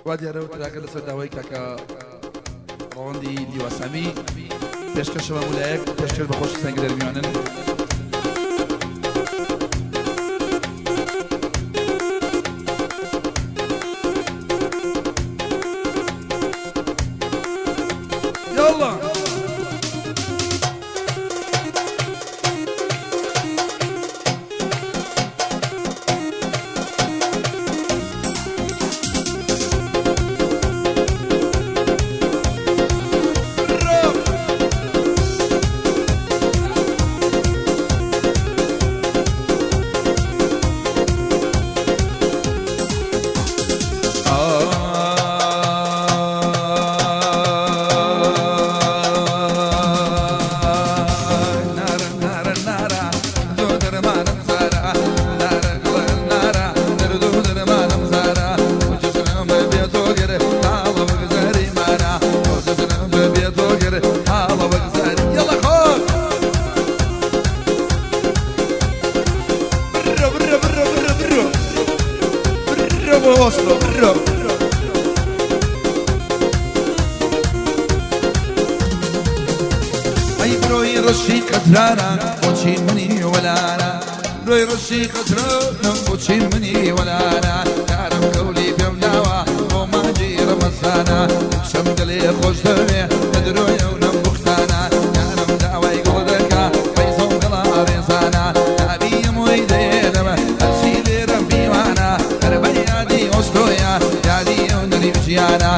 وا دیارە و track ە لەسەر داوای کاکە ڕەوەندی لیواسامی پێشکەشە بە مولایەک پێشکەش بە خۆشەویستان گەلەر میوانن. يلا ئەی برۆی ڕەشی قەترانە بۆچی منی وەلانە برۆی ڕەشی قەترانە بۆچی منی وەلانە کارم کەولی پێم داوە بۆ مانگی ڕەمەزانە شەم دڵێ خۆش دەوێ لە درۆیە و نەم بوختانە یارم داوای گوڵ دەکا ڕیزم گڵا ڕێزانە نابیم وەی دێنەمە هەرچی لێرەم میوانە هەر بە یادی ئۆستۆیە یادی ئەو نەریو ژیانە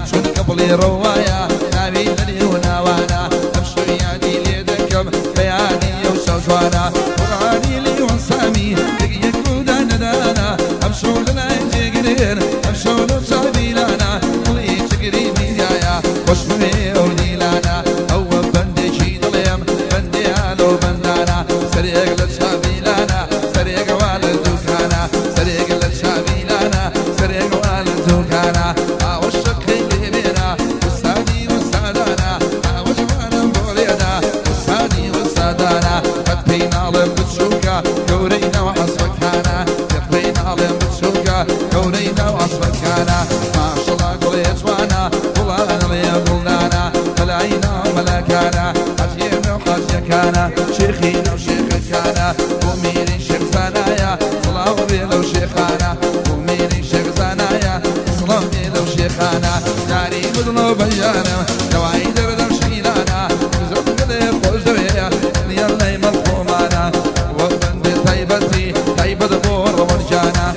چونکە بڵێ ڕەوایە ناوی لەنێو ناوانە ئەمشەو یادی لێ دەکەم بە یادی ئەو چاوجوانە قورئانی لیوان سامی یەک یەک و دانە دانە ئەمشەو لەلای جێگرێن ئەمشەو لە چاویلانە دڵی جگری میدیایە خۆشمەوێ ئەو دیلانە ئەوە بەندێکی دڵێم بەندێ ئالۆ بەندانە سەرێک لە چاویلانە سەرێک وا لە دوکانە سەرێک لە چاویلانە سەرێک وا لە دوکانە ئاوە شەقەی لێ بێنە وسادی وسادانە ئاوە جوانم بۆ لێدا وسادی وسادانە قەت پێی ناڵێم بچووکە گەورەی ناو عەسفەکانە قەت پێی ناڵێم بچووکە گەورەی ناو عەسفەکانە ماشەڵا گوڵێ جوانە گوڵانە لێ گوڵدانە مەلای ناو مەلاکانە حەجیە ناو حاجیەکانە شێخی ناو شێخەکانە بۆ میری شێخ زانایە سڵاو بێ لەو شێخانە بۆ میری شێخ زانایە سڵاو بێ لەو شێخانە یاری بدڵۆ بەیانم دەوای دەردەم شیلانە زۆر دڵێ خۆش دەوێ یەڵەی مەڵخۆمانە وەک بەندێ تایبەتی تایبەت بۆ ڕەوەنجانە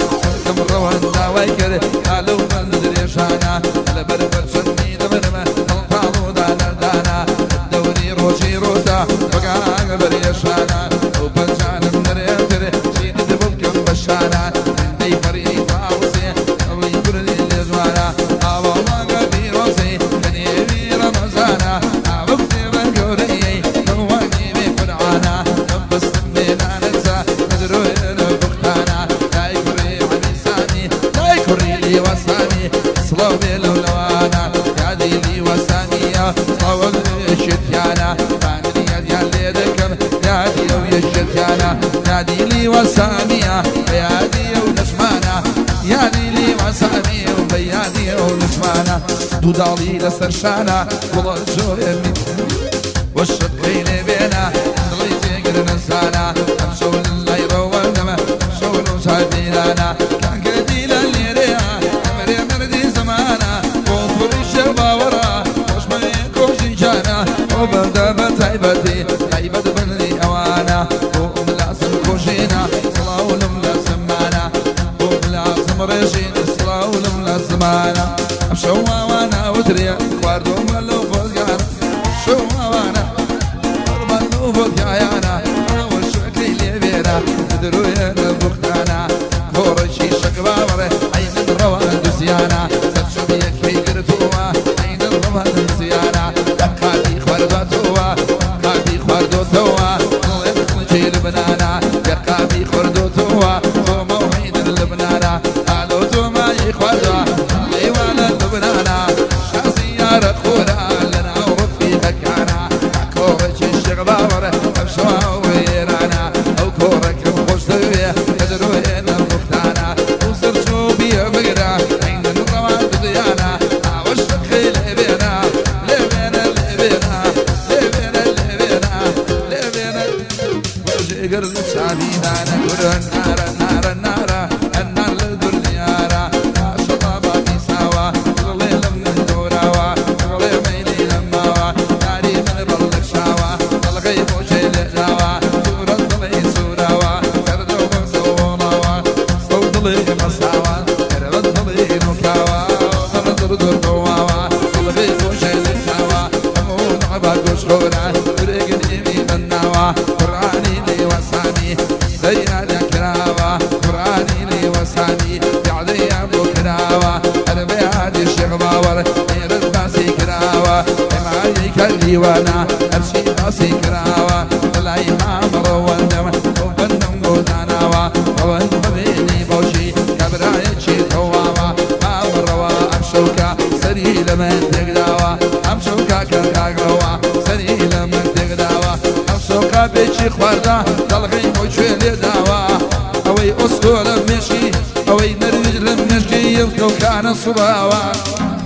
چونکەم ڕەوەند داوای کرد ئالەو بەند درێژانە لەبەر بەرچەندی دەمرمە هەڵتاڵ و دانەدانە دەوری ڕۆژی ڕۆژە وەگاگە بەرێشانە ئەو پەنجانم نەرێتر چینت بۆ بکەم بە شانە هەندەی پەڕی تاوسێ ئەوەی کوردی لێ جوانە ئاوا مانگە پیرۆزەی کە نێوی ڕەمەزانە ئاوە کتێبە گەورەیەی کەوانی بێ قورعانە مەبەستم بێ لانەتە لە درۆیە لە بوختانە دای کوڕی عەلی سامی دای کوڕی لیوا سامی سڵاو بێ لەو لەوانە یادی لیوا سامیە سڵاو یەکێتیانە بانگی یادیان لێ دەکەم یادی ئەو یەکێتیانە یادی لیوا سامیە بە یادی ئەو نەژمانە یادی لیوا سامیە و بە یادی ئەو نەژمانە دوو داڵی لەسەر شانە گوڵە جۆرێ وەشەکەی لێ بێنە دڵی جێگر نەزانە ئەمشەو لای ڕەوەندەمە ئەمشەو لەو چاویلانە کاکە دیلە لێرەیە ئەمرێ مردی زەمانە بۆ کوڕی شێخ باوەڕە خۆشمەوێ کۆژی جانە بۆ بەندە بە تایبەتی تایبەت بنری ئەوانە بۆ ملازم کۆژینە سڵاو لەم لازمانە بۆ ملازم ڕێژین سڵاو لەم لازمانە ئەمشەو واوانە وترێ خواردۆمە لەو خۆزگانە شەو واوانە قوربان لەو ڤۆدکایانە ئەوە شەکەی لێ بێنە درۆیە لە بوختانە کۆڕێکی شەک باوەڕێ عەینن ڕەوان دوزیانە سەرچوبیەکەی گرتووە عەینن ڕەوان دوزیانە قابی خواردواتەوە قابی خواردۆتەوە دڵێ خڵکی لبنانە قابی خواردۆتەوە تۆ مەوعیدن لبنانە ئالۆ تۆ مای خواردوە لێوانە لبنانە شازی یارە خۆرا لەناو ڕەفیقەکانە کۆڕێکی شێخ باوەڕە ئەمشەو وێرانە ئەو کۆڕەکەم خۆش دەوێ کە درۆیە لە بوختانە ئەو سەرچۆ بیە بگرە عەینن ڕەوان دوزیانە. دیوانە، هەرچی باسی کراوە لەلای مامە ڕەوەندم ئەو بەندم بۆ داناوە. ڕەوەند بەبێنی باوکی کابرایەکی تەواوە، مامە ڕەوا ئەم شەوکە سەری لە من تێکداوە، ئەم شەوکە کە کاک ڕەوا سەری لە من تێکداوە، ئەم شەوکە بێکی خواردا دەڵغەی بۆ کوێ لێداوە. ئەوەی ئۆسلۆ لە مێشکی، ئەوەی نەرویج لە مێشکی ئەم سەوکانە سوڕاوە،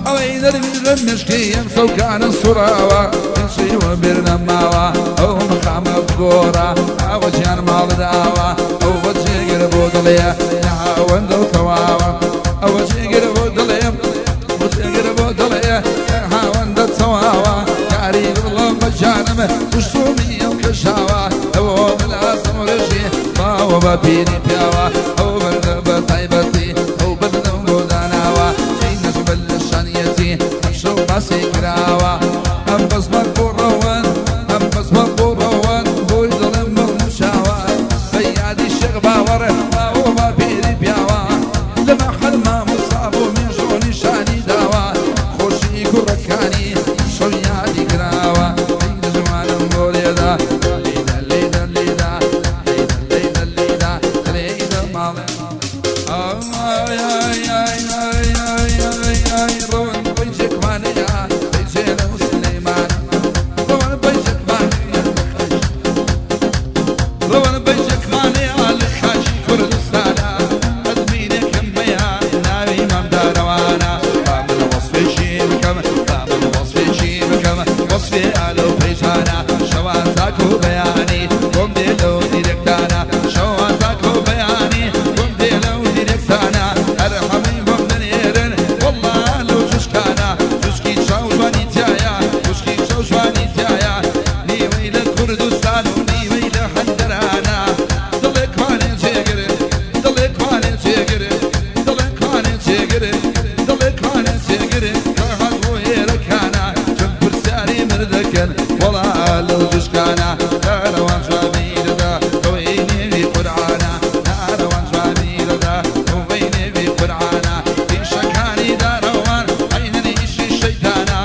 ئەوەی نەرویج لە مێشکی ئەم سەوکانە سوڕاوە، هیچی وە بیر نەماوە. ئەو مەقامە بگۆڕە ئاوە گیان ماڵداوە، ئەو بە جێگر بۆ دڵێ ناوەندە و تەواوە، ئەوە جێگر بۆ دڵێ، بۆ جێگر بۆ دڵێ هاوەندە تەواوە. کاری دڵم بە جانم کوشتومی ئەو کەژاوە، ئەوە ملازم ڕێژی باوە بە پیری پیاوە، ئەو بەردە بە تایبەتی ئەو بەردەم بۆ داناوە، چی نەجمە لە شانیەتی ئەم شەو باسی کراوە. ئەم بەزمە بۆ ڕەوەند، ئەم بەزمە بۆ ڕەوەند، بۆی دڵم بڵمشاوە، بە یادی شێخ باوەڕ باوە بە پیری پیاوە، لە مەحەل مامۆستا بۆ مێژوو نیشانی داوە، خۆشی کوڕەکانی شەو یادی کراوە. ئەی دژوانم بۆ لێدا لێدا لێدا لێدا لێدا لێدا لێدا لێدا ماڵێ. ئای ئای ئای ئای ئای ئای ئای ڕەوەند پەیجێکمانەیە پەیجێ لەو سلەیمانە، ڕەوەند پەیجێکمانەیە ڕەوەند پەیجێکمانەیە لە خاکی کوردستانە، ئەدمینێکم هەیە ناوی مامدارەوانە، با من وەسفێکی بکەم، با من وەسفێکی بکەم، وەسفێ ئالەو پەیجانە، شەوان تاکو بەیانی بۆم دێ لەو دیرێکتانە، شەوان تاکو بەیانی بۆم دێ لەو دیرێکتانە، هەر هەمووی بۆم دەنێرن وەڵڵا لەو جوشکانە، جوشکی چاو جوانی تیایە، جوشکی چاو جوانی تیایە، نیوەی لە کوردستان و نیوەی لە هەندەرانە. دڵێ کوانێ جێگر، دڵێ کوانێ جێگر، دڵێ کوانێ جێگر، دڵێ کوانێ جێگر، کە هات بۆ ئێرەکانە، چون پرسیاری مردەکەن وەڵا لەو جوشکانە. دارەوان جوابی دەدا ئەوەی نێوی قورعانە، دارەوان جوابی دەدا ئەوەی نێوی قورعانە، ئیشەکانی دارەوان عەینەن ئیشی شەیتانە،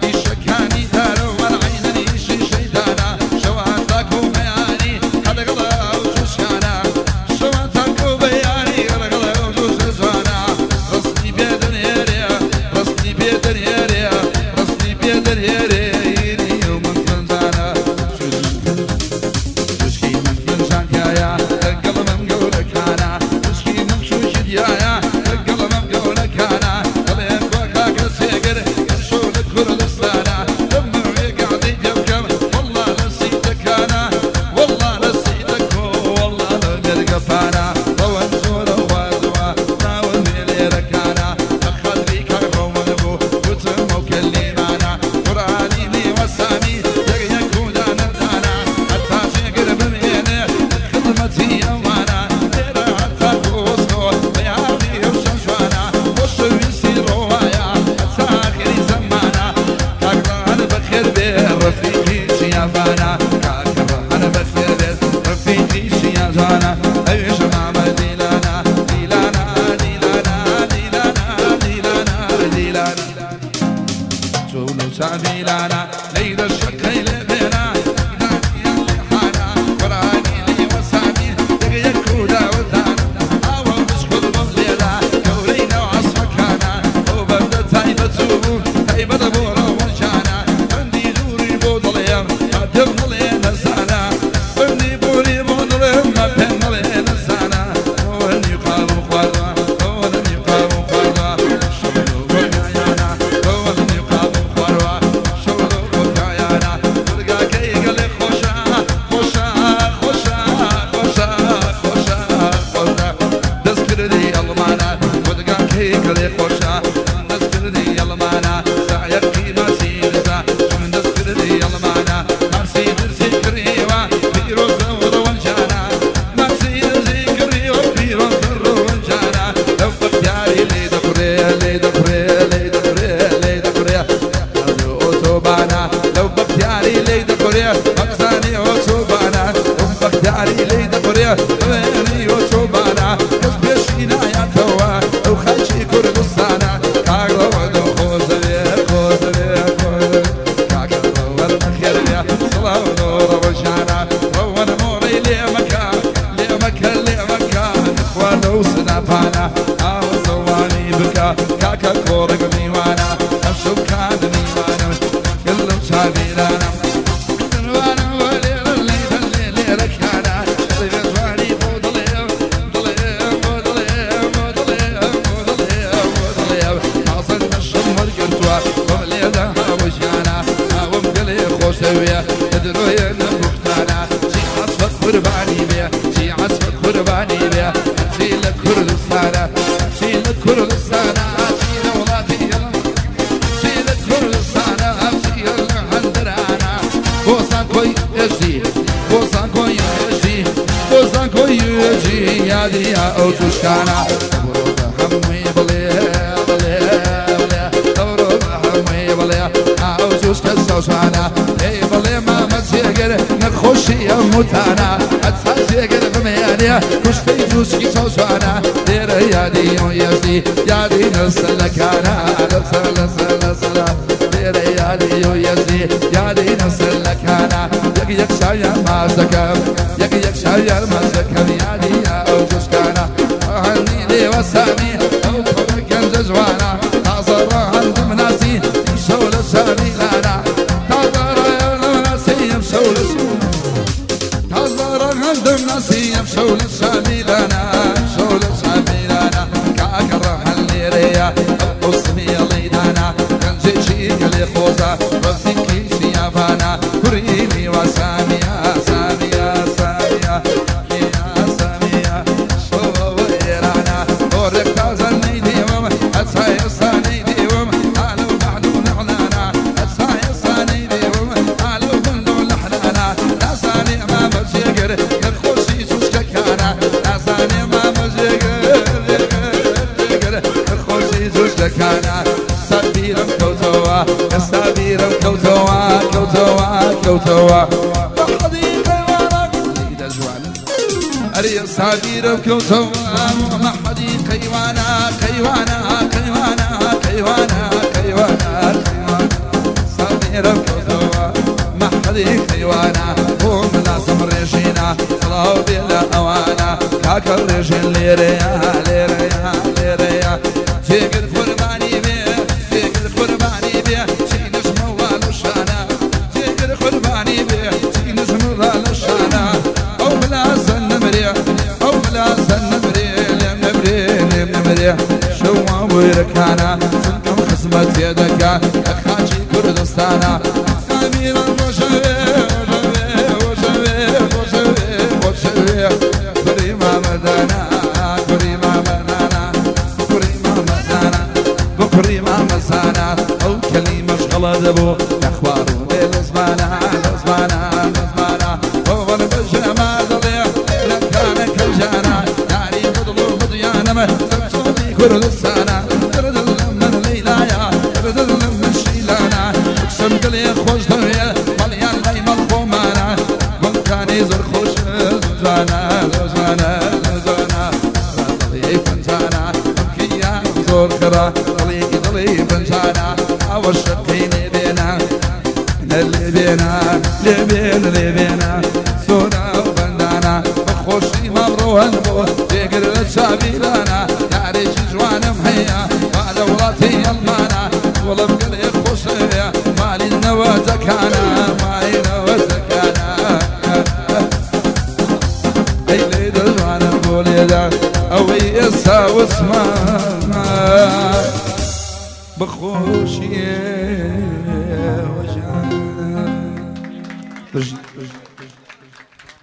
ئیشەکانی دارەوان عەینەن ئیشی شەیتانە، شەوان تاکو بەیانی هەر لەگەڵ ئەو جوشکانە، شەوان تاکو بەیانی هەر لەگەڵ ئەو جوشکە جوانە. ڕەسمی پێ دەنێرێ، ڕەسمی پێ دەنێرێ، ڕەسمی پێ دەنێرێ، ئەو من فنجانە، جوشکی من فنجان تیایە لەگەڵ من گەورەکانە، جوشکی من شوشی تیایە لەگەڵ من گەورەکانە، دەڵێن کوا کاکە جێگر ئەمشەو لە کوردستانە، دەمەوێ گەعدەی پێ بکەم وەڵڵا لە سیدەکانە، وەڵڵا لە سیدەکۆ وەڵڵا لە مێرگەپانە، ڕەوەند زۆرە خواردووە ناوم بێ لێرەکانە، بە خاتری کاک ڕەوەند بوو گوتم ئەو کەلیمانە، قورئانی نیوەسامی یەک یەک و دانە دانە، هەتا جێگر بمێنێ خزمەتی ئەوانە، لێرە هەتا ئۆسلۆ بە یادی ئەو شەو جوانە، خۆشەویستی ڕەوایە هەتا ئاخری زەمانە. کاک ڕەهەن بەخێر بێ ڕەفیقی چیاڤانە، کاک ڕەهەن بەخێر بێت ڕەفیقی چیاجانە، ئەویش مامە دیلانە، دیلانە دیلانە دیلانە دیلانە دیلانە چۆن و چاویلانە لەی دەشەکەی لێ بێنە، حانە قورئانی لیوەسامی یەک یەک و داوەتانە، ئاوە بشکل بۆم لێدا گەورەی ناو عەسرەکانە، ئەو بەندە تایبەت بوو تایبەت بۆ ڕەوەنجانە، بەندی دووری بۆ دڵێم ما پێم دڵێ نەزانە، بەندی بوری بۆ دڵێم ما پێم دڵێ نەزانە، ئەوە نیقاوم خواردوە، ئەوە نیقاوم خواردوە، شەو بۆ کایانە، ئەوە نیقاوم خواردوە، شەو بۆ کایانە، دەرگاکەی گەلێ خۆشە خۆشە خۆشە خۆشە خۆشە خۆشە، دەستکردی ئەڵمانە، خودگاکەی گەلێ خۆشە، دەستکردی ئەڵمانە، سایەقی ماسی دزە، چون دەستکردی ئەڵمانە، ماسی درزی کڕیوە پیرۆزە و ڕەوەنجانە، ماسی درزی کڕیوە پیرۆزە ڕەوەنجانە، لەو بەختیاری لێ دەخورێ لێ دەخورێ لێ دەخورێ لێ دەخورێ ئۆتۆبانە، لەو بەختیاری لێ دەخورێ مەبزانی ئۆتۆبانە، ئەو بەختیاری لێ دەخورێ وێنەی ئۆتۆبانە، کەس پێشی نایاتەوە ئەو خاکی کوردستانە. کاک ڕەوەند خۆشەوێ خۆشەوێ خۆشەوێ کاکە ڕەوەند. لە کۆڕک میوانە ئەمشەو کانە میوانم گەلم چاویرانم قوربانی بێ چی عەسفت قوربانی بێ چی لە کوردستانە چی لە کوردستانە چی لە وڵاتی چی لە کوردستانە چی لە هەندەرانە بۆ زانکۆی ئێژی بۆ زانکۆی ئێژی بۆ زانکۆی ئێژی یادی ئەو توشکانە بڕۆ بە هەمووی بڵێ بڵێ بڵێ ئەوڕۆ بە هەمووی بڵێ ئەو جوشکە شەوشانە پێی بڵێ مامە جێگر نەخۆشی ئەم وتانە ئەچا جێگر بمێنێ کوشتەی جوشکی شەوشانە لێرە یادی یەزی یادی نەسەلەکانە لەسەر لەسەر لەسەر لێرە یادی یەزی یادی نەسەلەکانە یەک یەک شایان ماچ دەکەم یەک یەک شایان ماچ دەکەم یادی ئەو جوشکانە هەندی لێوە سامی ئەو کوڕە گەنجە جوانە تازە ڕەهەندم ناسی شەو لە شانی لانا تازە ڕەهەندم ناسی شەو لە تازە ڕەهەندم ناسی شەو لە شانی لانا شەو لە شانی لانا کاکە ڕەهەند لێرەیە ئەو سمیڵی دانا گەنجێکی گەلێ خۆزە ڕەفیقیشی یاڤانە کوڕی میوە سامیا سامیا سامیا سامیا شەوەوە ئێرانە ئۆرێک تازە نەیدیوم ئەچا ئێستا نەیدیوم ئالەو بەعد و نەعلانا ئەچا ئێستا نەیدیوم ئالەو گوند و لەحلانا نازانێ مامە جێگر نەخۆشی جوشکەکانە نازانێ مامە جێگر جێگر نەخۆشی جوشکەکانە ئێستا بیرم کەوتەوە ئێستا بیرم کەوتەوە کەوتەوە کەوتەوە ئەرێ ئێستا بیرم کەوتەوە مەحمەدی قەیوانە قەیوانە قەیوانە قەیوانە قەیوانە ئێستا بیرم کەوتەوە مەحمەدی قەیوانە بۆ ملازم ڕێژینە سڵاو بێ لە ئەوانە کاکە ڕێژین لێرەیە لێرەیە لێرەیە جێگر قوربانی بێ جێگر قوربانی بێ چی نەژمەوە لە شانە جێگر قوربانی بێ چی نەژمەوە لە شانە ئەو ملازە نەمرێ ئەو ملازە نەمرێ لێم نەمرێ لێم نەمرێ شەوا وێرەکانە چونکەم خزمەت تێدەکا لە خاکی کوردستانە ئامیرم خۆشەوێ خۆشەوێ خۆشەوێ خۆشەوێ کوڕی مامەدانا کوڕی مامەدانا کوڕی مامەزانا بۆ کوڕی مامەزانا ئەو کەلیمەش غەڵەت دەبوو لە خوار و بێ لە زمانە لە زمانە لە زمانە ئەوەن بەژەما دەڵێ لە کانە کەژانە یاری بەدڵ و بەدیانەمە سەرچۆمی کوردستانە دردل من لەیلایە دردل من شیلانە کچم دڵێ خۆش دەوێ مەڵیان لای مەڵ خۆمانە گوڵکانی زۆر خۆش جوانە جوانە جوانە دڵی پەنجانە کیان زۆر خرا دڵی دڵی پەنجانە ئەوە شەقی لێ بێنە لێ بێنە لێ بێنە لێ بێنە سۆرا و بەندانە بەخۆشی مامڕۆهەن بۆ جێگر لە چاویرانە یارێکی جوانم هەیە با لە وڵاتی ئەڵمانە وەڵم گەلێ خۆشەوێ مالی نەوەتەکانە مالی نەوەتەکانە ئەی لێ دەجوانم بۆ لێدا ئەوەی ئێستا وسمان بەخۆشیێ وەژانە بژی بژی.